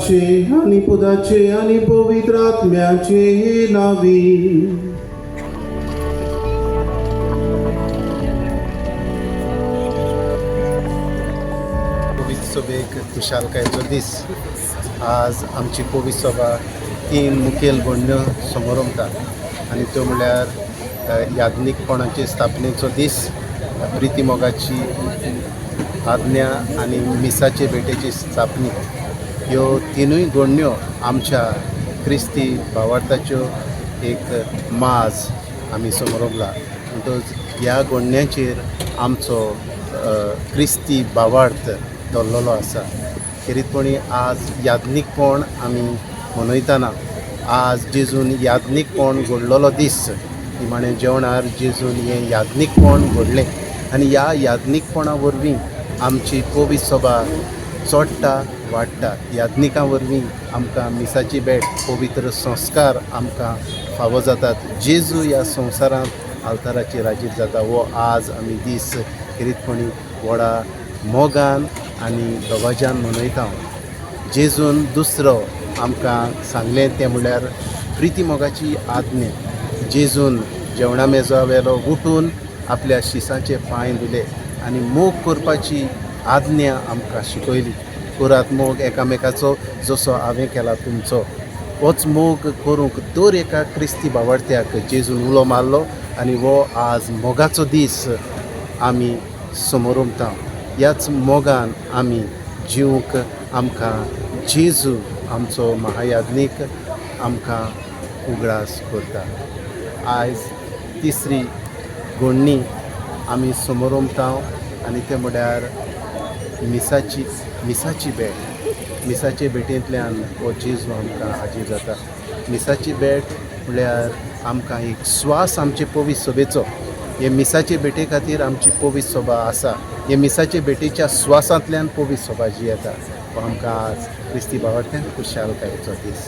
बापाचे आनी पुताचे आनी पवित्र आत्म्याचे नावी. पवित्र सभेक खुशालकायेचो दीस. आज आमची पवित्र सभा तीन मुखेल घडण्यो समोर उमता आनी त्यो म्हणल्यार याज्ञीकपणाचे स्थापनेचो दीस, प्रिती मोगाची आज्ञा आनी मिसाचे भेटेची स्थापनी. ह्यो तिनूय घडण्यो आमच्या क्रिस्ती भावार्थाच्यो एक माज आमी समोर उरला. म्हणटच ह्या घडण्यांचेर आमचो क्रिस्ती भावार्थ दवरलेलो आसा. खेरीतपणी आज याज्ञीकपण आमी मनयतना आज जेजून याज्ञीकपण घडलेलो दीस. निमाणें जेवणार जेजून हें याज्ञीकपण घडलें आनी ह्या याज्ञीकपणा वरवीं आमची पवित्र सभा चोडटा, वाडटा. याज्ञिकां वरवीं आमकां मिसाची भेट, पवित्र संस्कार आमकां फावो जातात. जेजू ह्या संवसारांत आल्ताराचेर हाजीर जाता. हो आज आमी दीस खेरीतपणी व्हडा मोगान आनी दबाज्यान मनयता. जेजून दुसरो आमकां सांगलें तें म्हणल्यार प्रिती मोगाची आज्ञा. जेजून जेवणा मेजा वेलो उठून आपल्या शिसांचे पांय धुले आनी मोग करपाची आज्ञा आमकां शिकयली. करात मोग एकामेकाचो जसो हांवें केला तुमचो. होच मोग करूंक दर एका क्रिस्ती भावार्थ्याक जेजून उलो मारलो आनी हो आज मोगाचो दीस आमी समोर उमता. ह्याच मोगान आमी जिवंक आमकां जेजू आमचो महायाज्ञीक आमकां उगडास करता. आयज तिसरी घडणी आमी समोर उमता आनी तें म्हळ्यार मिसाची भेट. मिसाचे भेटेंतल्यान हो जेजू आमकां हाजीर जाता. मिसाची भेट म्हळ्यार आमकां एक स्वास आमचे पवित्र सभेचो. हे मिसाचे भेटे खातीर आमची पवित्र सभा आसा. हे मिसाचे भेटेच्या स्वासांतल्यान पवित्र सभा जी येता, हो आमकां आज क्रिस्ती भावार्थ्यांक खुशालकायेचो दीस.